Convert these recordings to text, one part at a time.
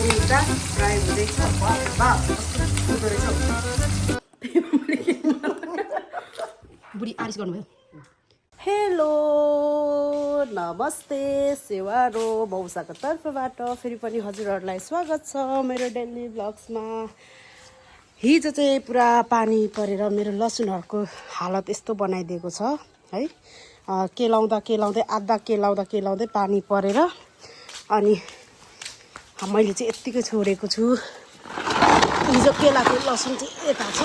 सपमिटा fry हुँदैछ। हुँदो रहेछ बुढी आरिस गर्नुभयो। हेलो नमस्ते सेवारो मौसाको तर्फबाट फेरि पनि हजुरहरूलाई स्वागत छ मेरो डेली ब्लग्समा। हिजो चाहिँ पुरा पानी परेर मेरो लसुनहरूको हालत यस्तो बनाइदिएको छ है। केलाउँदै आधा केलाउँदै पानी परेर अनि मैले चाहिँ यत्तिकै छोडेको छु। हिजो केलाको लसुन चाहिँ यता छ,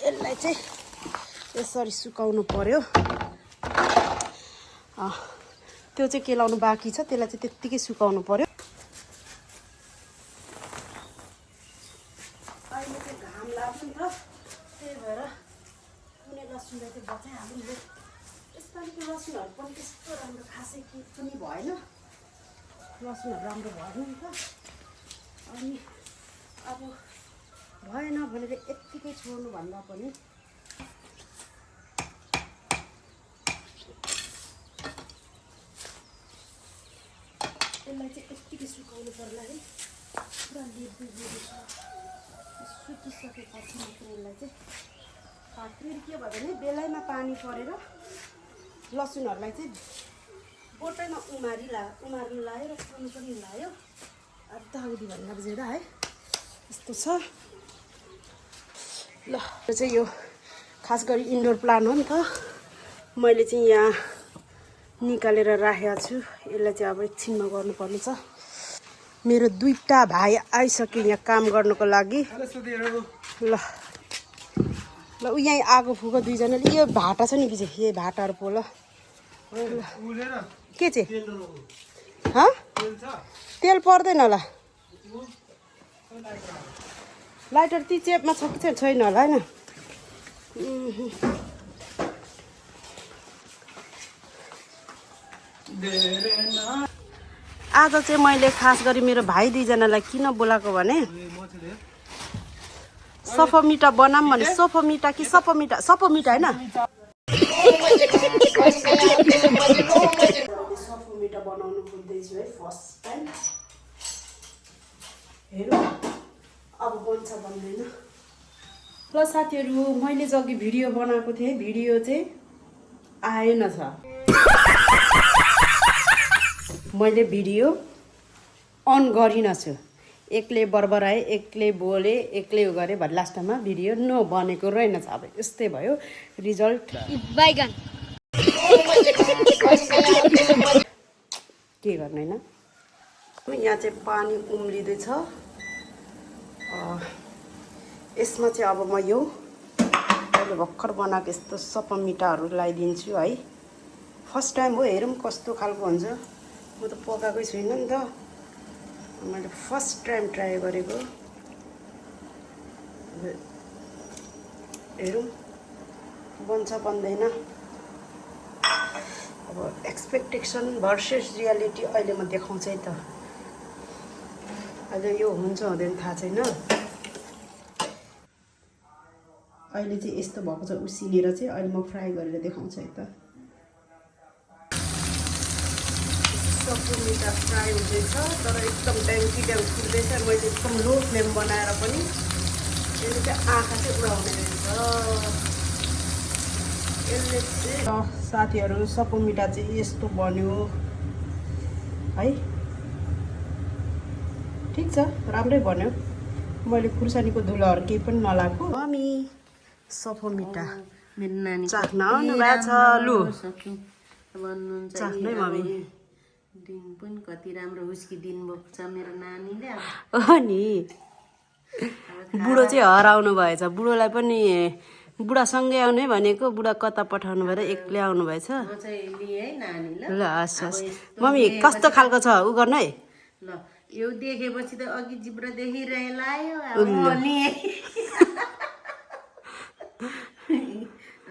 यसलाई चाहिँ यसरी सुकाउनु पर्यो। त्यो चाहिँ केलाउनु बाँकी छ, त्यसलाई चाहिँ त्यत्तिकै सुकाउनु पर्यो। अहिले चाहिँ घाम लाग्छ नि त, त्यही भएर कुनै लसुनलाई चाहिँ बचाइहाल्नु नि। यसपालिको लसुनहरू पनि त्यस्तो राम्रो खासै के पनि भएन, लसुनहरू राम्रो भएन नि त। अनि अब भएन भनेर यत्तिकै छोड्नु भन्दा पनि यसलाई चाहिँ यत्तिकै सुकाउनु पर्ला है। पुरा लेब्बु छ, सुकिसकेपछि मात्र यसलाई चाहिँ फेरि के भयो भने बेलैमा पानी परेर लसुनहरूलाई चाहिँ बोटैमा उमार्नु लायो र खानु पनि लायो। आधा अवधि भन्दा बुझेर है यस्तो छ। ल यो चाहिँ यो खास गरी इन्डोर प्लान्ट हो नि त, मैले चाहिँ यहाँ निकालेर राखेको छु। यसलाई चाहिँ अब एकछिनमा गर्नुपर्ने छ। मेरो दुईटा भाइ आइसक्यो यहाँ काम गर्नुको लागि। ल ल ऊ यहीँ आगो फुको दुईजनाले। यो भाटा छ नि बिजे, यही भाटाहरू पोल के चाहिँ तेल पर्दैन होला। लाइटर ती चेपमा छ कि छैन होला होइन। आज चाहिँ मैले खास गरी मेरो भाइ दुईजनालाई किन बोलाएको भने सफमिटा बनाऊँ भने। सफमिटा कि सपमिटा? सपमिटा होइन, सफमिटा बनाउनु खोज्दैछु है फर्स्ट टाइम। हेरौँ अब बन्छ बन्दैन। ल साथीहरू, मैले जति भिडियो बनाएको थिएँ, भिडियो चाहिँ आएन छ। मैले भिडियो अन गरिनछु, एक्लै बरबराएँ, एक्लै बोलेँ, एक्लै उ गरेँ भने लास्टमा भिडियो नबनेको रहेनछ। अब यस्तै भयो रिजल्ट। बैगन के गर्नु होइन। यहाँ चाहिँ पानी उम्लिँदैछ। यसमा चाहिँ अब म यो अहिले भर्खर बनाएको यस्तो सपमिटाहरू लगाइदिन्छु है। फर्स्ट टाइम हो, हेरौँ कस्तो खालको हुन्छ। म त पकाएकै छुइनँ नि त, मैले फर्स्ट टाइम ट्राई गरेको। हेरौँ बन्छ बन्दैन। अब एक्सपेक्टेसन भर्सेस रियालिटी अहिले म देखाउँछ है त। अहिले यो हुन्छ हुँदैन थाहा छैन। अहिले चाहिँ यस्तो भएको छ उसिनेर चाहिँ। अहिले म फ्राई गरेर देखाउँछु है त। सपमिटा फ्राई हुँदैछ तर एकदम ट्याङ्की फुट्दैछ। मैले एकदम लो फ्लेम बनाएर पनि यसले चाहिँ आँखा चाहिँ उडाउने रहेछ। यसले चाहिँ साथीहरू सपमिटा चाहिँ यस्तो बन्यो है। ठिक छ, राम्रै बन्यो। मैले खुर्सानीको धुलोहरू केही पनि नलाएको। मम्मी सपमिटा मेरो नानी चाख्न आउनुभएको छ। लु चाख्नै मम्मी। दिन पनि कति राम्रो उसकी दिन भएको छ मेरो नानीले। अनि बुढो चाहिँ हराउनु भएछ। बुढोलाई पनि बुढासँगै आउने भनेको, बुढा कता पठाउनु भएर एक्लै आउनु भएछ। म चाहिँ लिएँ है नानी। ल हस् हस् मम्मी कस्तो खालको छ उ गर्नु है। ल यो देखेपछि त अघि जिब्रो देखिरहे लायो। अब म लिएँ।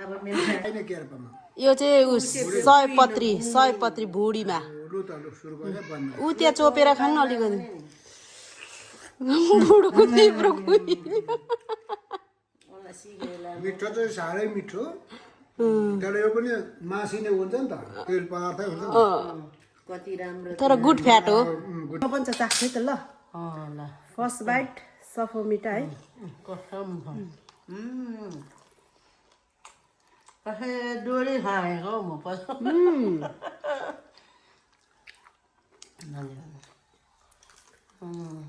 अब मेरो यो चाहिँ उ सयपत्री भुडीमा ऊ त्यहाँ चोपेर खानु अलिकति। बुढोको तिम्रो मिठो चाहिँ साह्रै मिठो, तर यो पनि मासिने हुन्छ नि त, तेल पदार्थै हुन्छ नि। कति राम्रो तर गुड फ्याट हो। बन्छ चाख्छ त। ल ल फर्स्ट बाइट सफा मिठा है कसम कसै डोरी खाएको म पछि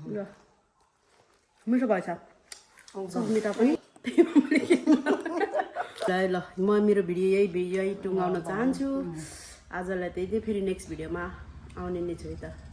ल मिठो भएछ सब मिठा पनि ल म मेरो भिडियो यही टुङ्गाउन चाहन्छु आजलाई त्यही फेरि नेक्स्ट भिडियोमा आउने नै छु है त